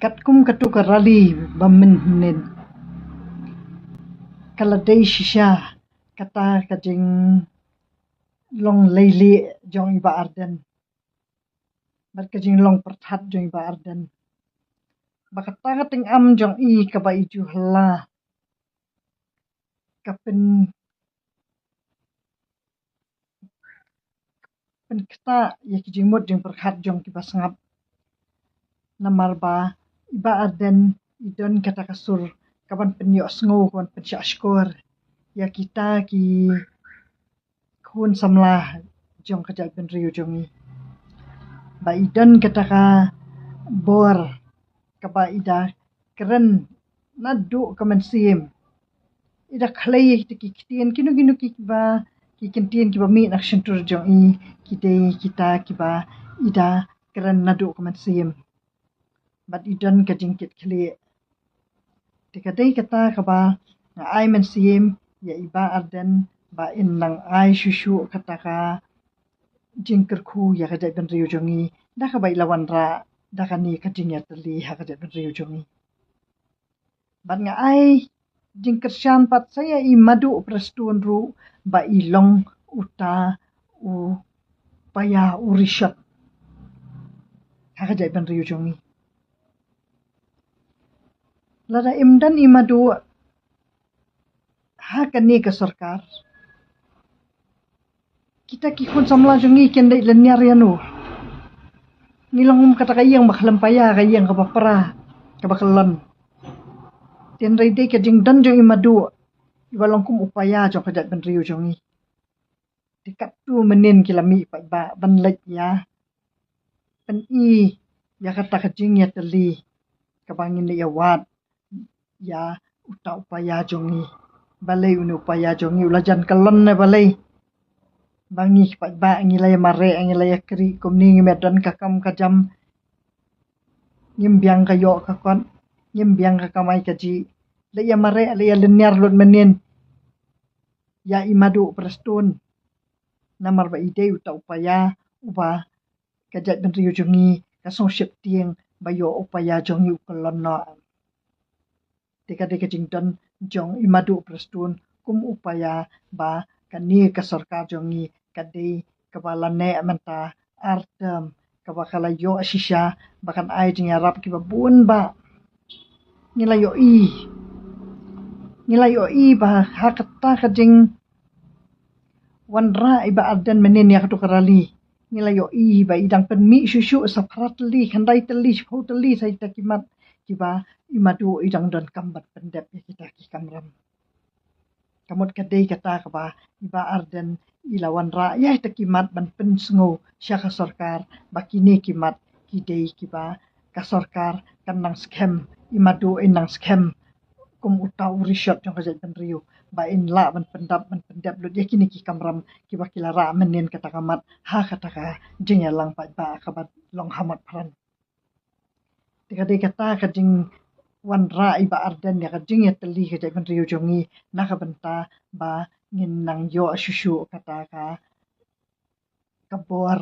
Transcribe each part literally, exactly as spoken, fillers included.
Katkum katu ka rally ba mynhynnin, ka la dei shisha kata ka jinglong leilieh jong i Bah Ardent bad ka jinglong pyrthat jong i Bah Ardent, ba kata ka tyngam jong i kaba i ju hla ka pyn pynktah ïa ki jingmut jingpyrkhat jong kiba sngap. Namar ba i Bah Ardent i don kata ka sur kaban pynïohsngew, kaban pynshah shkor ïa kita ki khun samla jong ka jaitbynriew jong i, ba i don kata ka bor kaba i da kren naduh ka mynsiem. I da khlei ïa kita ki ktien, kino kino kiba, ki kyntien kiba mih na ka shyntur jong i, ki dei kita kiba i da kren naduh ka mynsiem. Bad i don ka jingkitkhlieh. Te ka dei kata kaba nga ai mynsiem ïa i Bah Ardent ba in nang ai shuh shuh kata ka jingkyrkhu ïa ka jaitbynriew jong i, da kaba i la wanrah da kane ka jingïatylli ha ka jaitbynriew jong i. Bad nga ai jingkyrshan pat sa ïa i Madu Prestone ruh ba i long uta u paia u rishot ha ka jaitbynriew jong i. Lada im don i Madu ha kane ka sorkar, kita ki khun samla jong ngi kin dei lynñiar ïano? Ngi long kum kata ka ïing ba khlem paia, ka ïing kaba pra, kaba kyllon. Te hynrei dei ka jingdon jong i Madu iba long kum u paia jong ka jaitbynriew jong ngi. Te katto mynnin ki la mih paidbah ban leit ïa pyni ïa kata ka jingïatylli kaba ngin ïa wad ïa uta u paia jong ngi. Balei une u paia jong ngi u la jan kyllon ne balei? Ba ngi ki paidbah ngi la ïa mareh, ngi la ïa kri kumne, ngim don ka kam ka jam, ngim biang ka ïoh ka kot, ngim biang ka kamai kajih. La ïa mareh, la ïa lynñiar lut mynnin ïa i Madu Prestone. Namar ba i dei uta u paia uba ka jaitbynriew jong ngi ka sngewsheptieng ba ïoh u paia jong ngi u kyllon noh. Te ka dei ka jingdon jong i Madu Prestone kum u paia ba kane ka sorkar jong ngi ka dei kaba la neh mynta ar term, kaba ka la ïoh shisha ba kan ai jingïarap kiba bun ba ngi la ïohi. Ngi la ïohi ba ha kata ka jingwanrah i Bah Ardent mynnin ïa katu ka rally, ngi la ïohi ba i dang pynmih shuh shuh sa phra tylli, khyndai tylli, shiphew tylli sa ita ki mat kiba i Madu i dang donkam ban pyndep ïa kita ki kamram. Ka mut ka dei kata kaba i Bah Ardent i la wanrah ïa kita ki mat ban pynsngew sha ka sorkar ba kine ki mat ki dei kiba ka sorkar kan nang skhem, i Madu in nang skhem kum uta u rishot jong ka jaitbynriew, ba in lah ban pyndap, ban pyndep lut ïa kine ki kamram kiba ki la rah mynnin kata ka mat ha kata ka jingïalang paidbah kaba long ha Motphran. Te ka dei kata ka jingwanrah i Bah Ardent ïa ka jingïatylli ka jaitbynriew jong ngi na ka bynta ba ngin nang ïoh shuh shuh kata ka, ka bor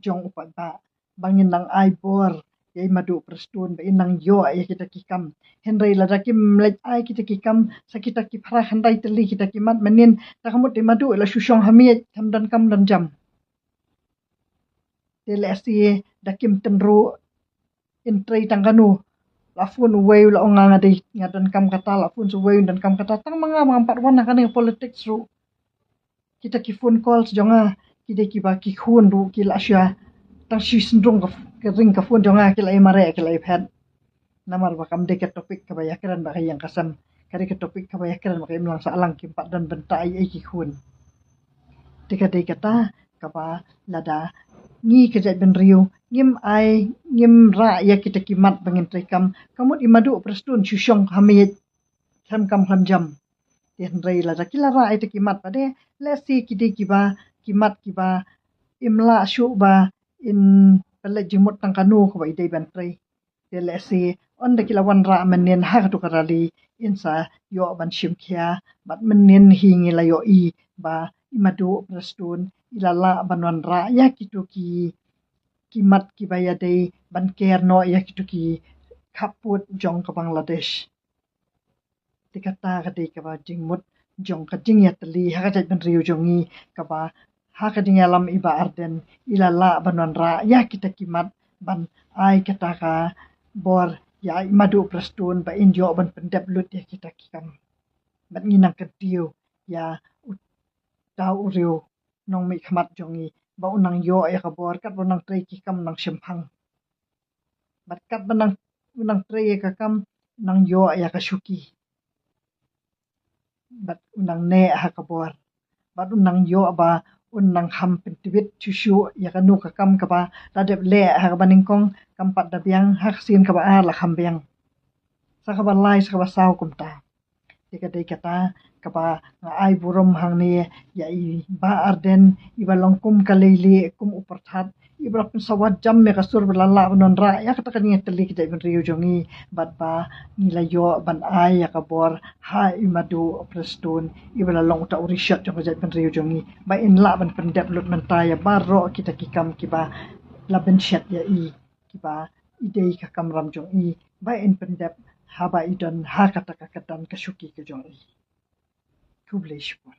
jong u paidbah, ba ngin nang ai bor ïa i Madu Prestone ba in nang ïoh ïa kita ki kam. Hynrei lada kim leit ai kita ki kam sa kita ki phra khyndai tylli kita ki mat mynnin, ta ka mut i Madu i la shu shong ha miej, kam don kam don jam. Te lehse da kim tynruh in trei tang kano. La phone uwei u la ong nga nga dei nga donkam kata, la phone uwei u donkam kata. Tang ma nga ma ngam pat wan ha kane ka politics ruh. Kita ki phone calls jong nga ki dei kiba ki khun ruh ki la shu ïa tang shi syndrong ka, ka ring ka phone jong nga ki la ïa mareh ki la ïa phet. Namar ba kam dei ka topic kaba ïakren bad ka ïing ka sem, ka dei ka topic kaba ïakren bad ka imlang sahlang, kim pat don bynta ei ei ki khun. Te ka dei kata kaba lada ngi ka jaitbynriew ngim ai, ngim rah ïa kita ki mat ba ngin treikam, ka mut i Madu Prestone shu shong ha miej khlem kam khlem jam. Te hynrei lada ki la rah ïa kita ki mat pat de, lehse ki dei kiba, ki mat kiba im lah shuh ba in pynleit jingmut tang kano kaba i dei ban trei. Te lehse ynda ki la wanrah mynnin ha katu ka rally in sa ïoh ban shim khia bad mynnin hi ngi la ïohi ba i Madu Prestone i la lah ban wanrah ïa kitu ki, ki mat kiba ïadei ban ker noh ïa kitu ki khappud jong ka Bangladesh. Te kata ka dei kaba jingmut jong ka jingïatylli ha ka jaitbynriew jong ngi, kaba ha ka jingïalam i Bah Ardent i la lah ban wanrah ïa kita ki mat ban ai kata ka bor ïa i Madu Prestone ba in ïoh ban pyndep lut ïa kita ki kam. Bad ngi nang kyntiew ïa uta u riew nongmihkhmat jong ngi ba u nang ïoh ïa ka bor katba u nang trei ki kam nang shemphang. Bad katba nang, u nang trei ïa ka kam, nang ïoh ïa ka shuki. Bad u nang neh ha ka bor. Bad u nang ïoh ba u nang kham pyntbit shuh shuh ïa kano ka kam kaba la dep leh ha kaba nyngkong, kam pat da biang, ha ka sien kaba ar la kham biang. Sa kaba lai, sa kaba saw kumta. Te ka dei kata kaba nga ai burom hangne ïa i Bah Ardent, iba long kum ka leilieh, kum u pyrthat, iba la pynsawa jam ïa ka sur ba la lah ban wanrah ïa kata ka jingïatylli ka jaitbynriew jong ngi, bad ba ngi la ïoh ban ai ïa ka bor ha i Madu Prestone, iba la long uta u rishot jong ka jaitbynriew jong ngi, ba in lah ban pyndep lut mynta ïa baroh kita ki kam kiba la bynshet ïa i, kiba i dei ka kamram jong i ba in pyndep haba i don ha kata ka kyrdan ka shuki ka jong i. Khublei shibun.